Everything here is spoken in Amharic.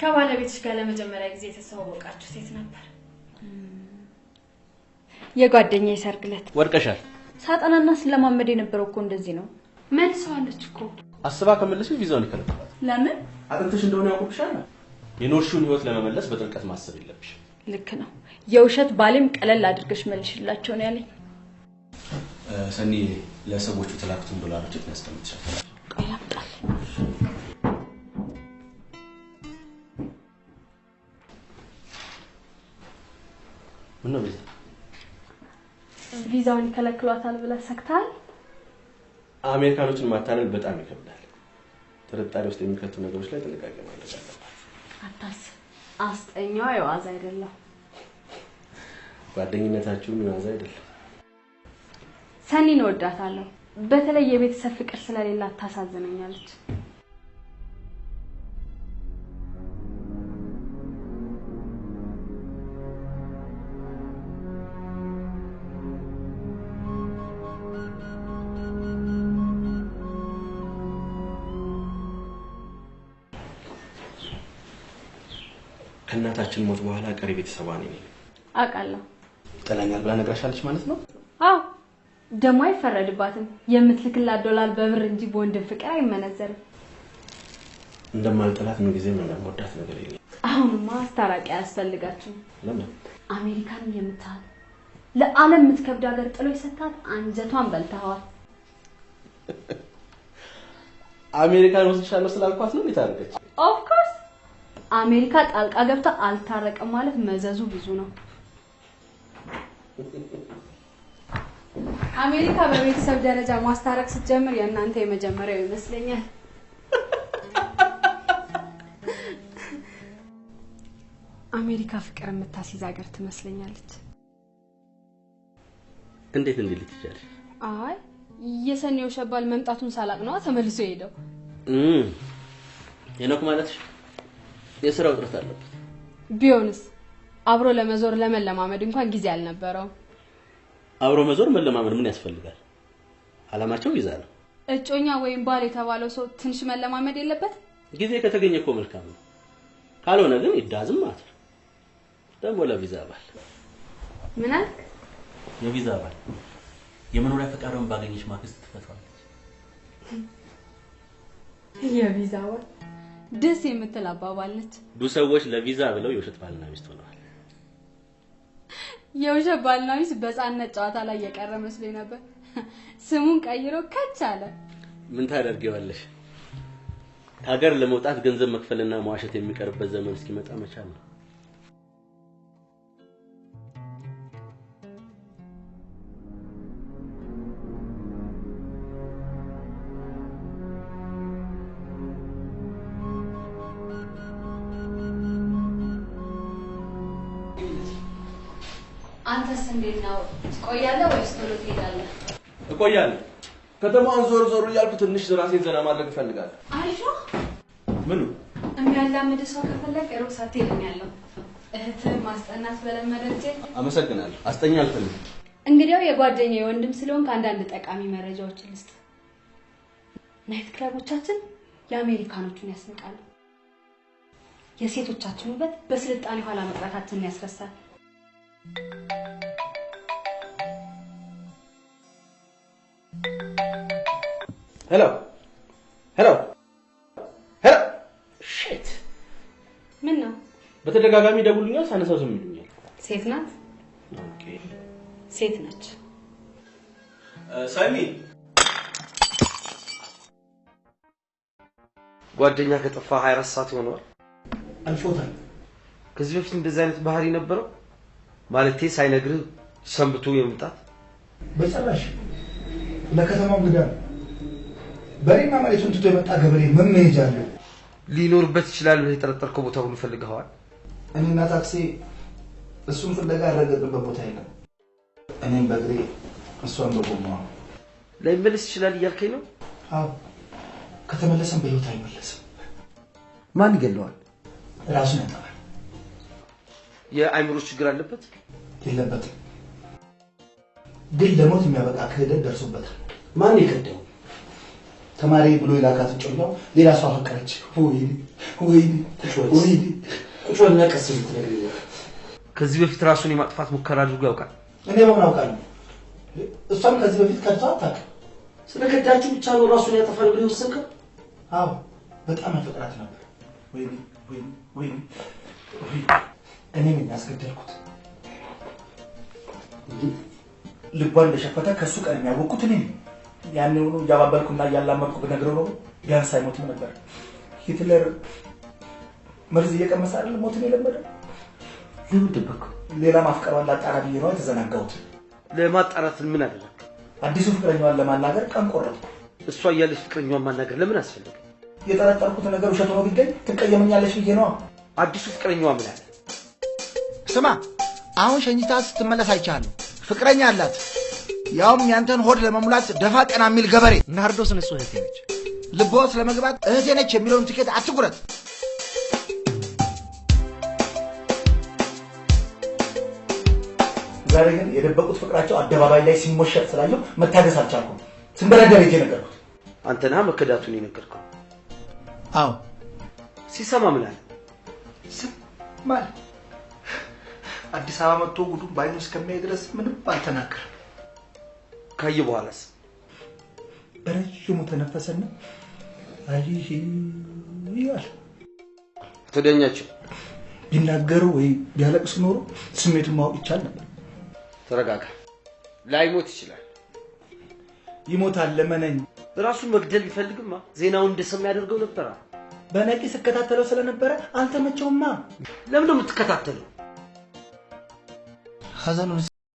ከባለቤትሽ ጋር ለመጀመሪያ ጊዜ የተስተዋወቃችሁ ሴት ነበር? የጓደኛዬ ሰርግ ዕለት ወድቀሻል። ሳጠናና ስለማመድ የነበረው እኮ እንደዚህ ነው። መልሰዋለች እኮ። አስባ ከመለስሽ ቪዛውን ይከለክላል። ለምን? አጥንተሽ እንደሆነ ያውቁብሻል። የኖርሽውን ህይወት ለመመለስ በጥልቀት ማሰብ የለብሽም። ልክ ነው። የውሸት ባሌም ቀለል አድርገሽ መልሽላቸው ነው ያለኝ። ሰኒ፣ ለሰዎቹ የተላኩትን ዶላሮች የት ያስቀምጥሻል? ቆይ ላምጣልህ። ምነው ቤዛ? ቪዛውን ይከለክሏታል ብለህ ሰግተሃል? አሜሪካኖችን ማታለል በጣም ይከብዳል። ጥርጣሬ ውስጥ የሚከቱ ነገሮች ላይ ጥንቃቄ ማድረግ አለባት። አታስብ፣ አስጠኛዋ የዋዛ አይደለም። ጓደኝነታችሁም የዋዛ አይደለም። ሰኒን እወዳታለሁ። በተለይ የቤተሰብ ፍቅር ስለሌላት ታሳዝነኛለች። ከእናታችን ሞት በኋላ ቀሪ ቤተሰቧ እኔ ነኝ። አውቃለሁ። ይጠላኛል ብላ ነግራሻለች ማለት ነው? አዎ፣ ደግሞ አይፈረድባትም። የምትልክላት ዶላር በብር እንጂ በወንድም ፍቅር አይመነዘርም። እንደማልጠላት ምን ጊዜም እንደምወዳት ነገር የለም። አሁንማ አስታራቂ አያስፈልጋችሁም። ለምን? አሜሪካን የምታህል ለዓለም የምትከብድ ሀገር ጥሎ የሰታት አንጀቷን በልተዋል። አሜሪካን ወስድሻለሁ ስላልኳት ነው የታረቀች። Of course አሜሪካ ጣልቃ ገብታ አልታረቅም ማለት መዘዙ ብዙ ነው። አሜሪካ በቤተሰብ ደረጃ ማስታረቅ ስትጀምር የእናንተ የመጀመሪያው ይመስለኛል። አሜሪካ ፍቅር የምታስይዝ ሀገር ትመስለኛለች። እንዴት እንዲህ ልትቻለሽ? አይ የሰኔው ሸባል መምጣቱን ሳላቅ ነዋ ተመልሶ የሄደው። ሄኖክ ማለትሽ የስራ ውጥረት አለበት። ቢሆንስ አብሮ ለመዞር ለመለማመድ እንኳን ጊዜ አልነበረውም። አብሮ መዞር መለማመድ ምን ያስፈልጋል? አላማቸው ቪዛ ነው። እጮኛ ወይም ባል የተባለው ሰው ትንሽ መለማመድ የለበት? ጊዜ ከተገኘ እኮ መልካም ነው። ካልሆነ ግን ይዳዝም ማለት ነው። ደግሞ ለቪዛ ባል። ምን አልክ? የቪዛ ባል የመኖሪያ ፈቃዷን ባገኘች ማግስት ትፈታዋለች። የቪዛ ባል ደስ የምትል አባባል ነች። ብዙ ሰዎች ለቪዛ ብለው የውሸት ባልና ሚስት ሆነዋል። የውሸት ባልና ሚስት በሕፃንነት ጨዋታ ላይ የቀረ መስሎኝ ነበር። ስሙን ቀይሮ ከች አለ። ምን ታደርጊዋለሽ? ከሀገር ለመውጣት ገንዘብ መክፈልና መዋሸት የሚቀርበት ዘመን እስኪመጣ መቻል ነው። አንተስ እንዴት ነው? ትቆያለህ ወይስ ቶሎ ትሄዳለህ? እቆያለሁ። ከተማዋን ዞር ዞር እያልኩ ትንሽ ራሴን ዘና ማድረግ እፈልጋለሁ። አሪፍ ነው። ምኑ? የሚያላምድ ሰው ከፈለግ ሩቅ ሳትሄድ ነው ያለው። እህትህን ማስጠናት በለመደች። አመሰግናለሁ። አስጠኛ አልፈልግም። እንግዲያው የጓደኛዬ ወንድም ስለሆንክ አንዳንድ ጠቃሚ መረጃዎችን ልስጥ። Night club ኦቻችን የአሜሪካኖቹን ያስንቃሉ። የሴቶቻችን ውበት በስልጣኔ ኋላ መቅረታችንን ያስረሳል። Hello hello hello። Shit። ምን ነው? በተደጋጋሚ ደውሉኛል፣ ሳነሳው ዝም ይሉኛል። ሴት ናት? Okay ሴት ነች። ሰኒ፣ ጓደኛ ከጠፋ 24 ሰዓት ሆነዋል። አልፎታል። ከዚህ በፊት እንደዚህ አይነት ባህሪ ነበረው? ማለቴ ሳይነግርህ ሰንብቶ የመምጣት? በጭራሽ። ለከተማው እንግዳ ነው። በሬና መሬቱን ትቶ የመጣ ገበሬ ምን መሄጃ አለው? ሊኖርበት ይችላል ብለህ የጠረጠርከው ቦታ ሁሉ ፈልገኸዋል? እኔና ታክሲ እሱን ፍለጋ ያረገጥንበት ቦታ የለም። እኔም በእግሬ እሷን በጎማዋ። ላይመለስ ይችላል እያልከኝ ነው? አዎ፣ ከተመለሰም በህይወት አይመለስም። ማን ይገለዋል? ራሱን ያጠፋል። የአእምሮ ችግር አለበት? የለበትም፣ ግን ለሞት የሚያበቃ ክህደት ደርሶበታል። ማን የከደው? ተማሪ ብሎ የላካት እጮኛው ሌላ ሰው አፈቀረች። ወይኔ ወይኔ ወይኔ! ቁጭ በልና ቀስ ብለህ ትነግረኛለህ። ከዚህ በፊት ራሱን የማጥፋት ሙከራ አድርጎ ያውቃል? እኔ በምን አውቃለሁ? እሷም ከዚህ በፊት ከድቶ አታውቅም። ስለከዳችሁ ብቻ ነው ራሱን ያጠፋል ብለህ የወሰንከው? አዎ፣ በጣም ያፈቅራት ነበር። ወይኔ ወይኔ ወይኔ! እኔ ነኝ ያስገደልኩት። ልቧን እንደሸፈተ ከእሱ ቀን የሚያወቅኩት እኔ ነኝ። ያኔውኑ እያባበልኩና እያላመድኩ ብነግረው ኖሮ ቢያንስ አይሞትም ነበር። ሂትለር መርዝ እየቀመሰ አይደል ሞትን የለመደው? ለምን ደበቅከው? ሌላ ማፍቀሯን ላጣራ ብዬ ነው የተዘናጋሁት። ለማጣራት ምን አደረግክ? አዲሱ ፍቅረኛዋን ለማናገር ቀን ቆረጥኩ። እሷ እያለች ፍቅረኛዋን ማናገር ለምን አስፈለገ? የጠረጠርኩት ነገር ውሸት ሆኖ ቢገኝ ትቀየመኛለች ብዬ ነዋ። አዲሱ ፍቅረኛዋ ምን አለ? ስማ፣ አሁን ሸኝታ ስትመለስ አይቻለሁ። ፍቅረኛ አላት፣ ያውም ያንተን ሆድ ለመሙላት ደፋ ቀና የሚል ገበሬ። ናርዶስ ንጹህ እህቴ ነች። ልቦ ውስጥ ለመግባት እህቴ ነች የሚለውን ትኬት አትቁረጥ። ዛሬ ግን የደበቁት ፍቅራቸው አደባባይ ላይ ሲሞሸር ስላየው መታገስ አልቻልኩም። ስንደረደር ሄጄ ነገርኩት። አንተ ነህ መከዳቱን የነገርከው? አዎ። ሲሰማ ምን አለ? ዝም አለ። አዲስ አበባ መጥቶ ጉዱን በዓይኑ እስከሚያይ ድረስ ምንም አልተናገረም። ካየ በኋላስ? በረዥሙ ተነፈሰና አይ አለ። አቶ ዳኛቸው ቢናገሩ ወይ ቢያለቅሱ ኖሮ ስሜቱን ማወቅ ይቻል ነበር። ተረጋጋ። ላይሞት ይችላል። ይሞታል፣ ለመነኝ። ራሱን መግደል ቢፈልግማ ዜናውን እንደሰማ ያደርገው ነበር። በነቂስ ስከታተለው ስለነበረ አልተመቸውማ። ለምን ነው የምትከታተለው? ሀዘኑን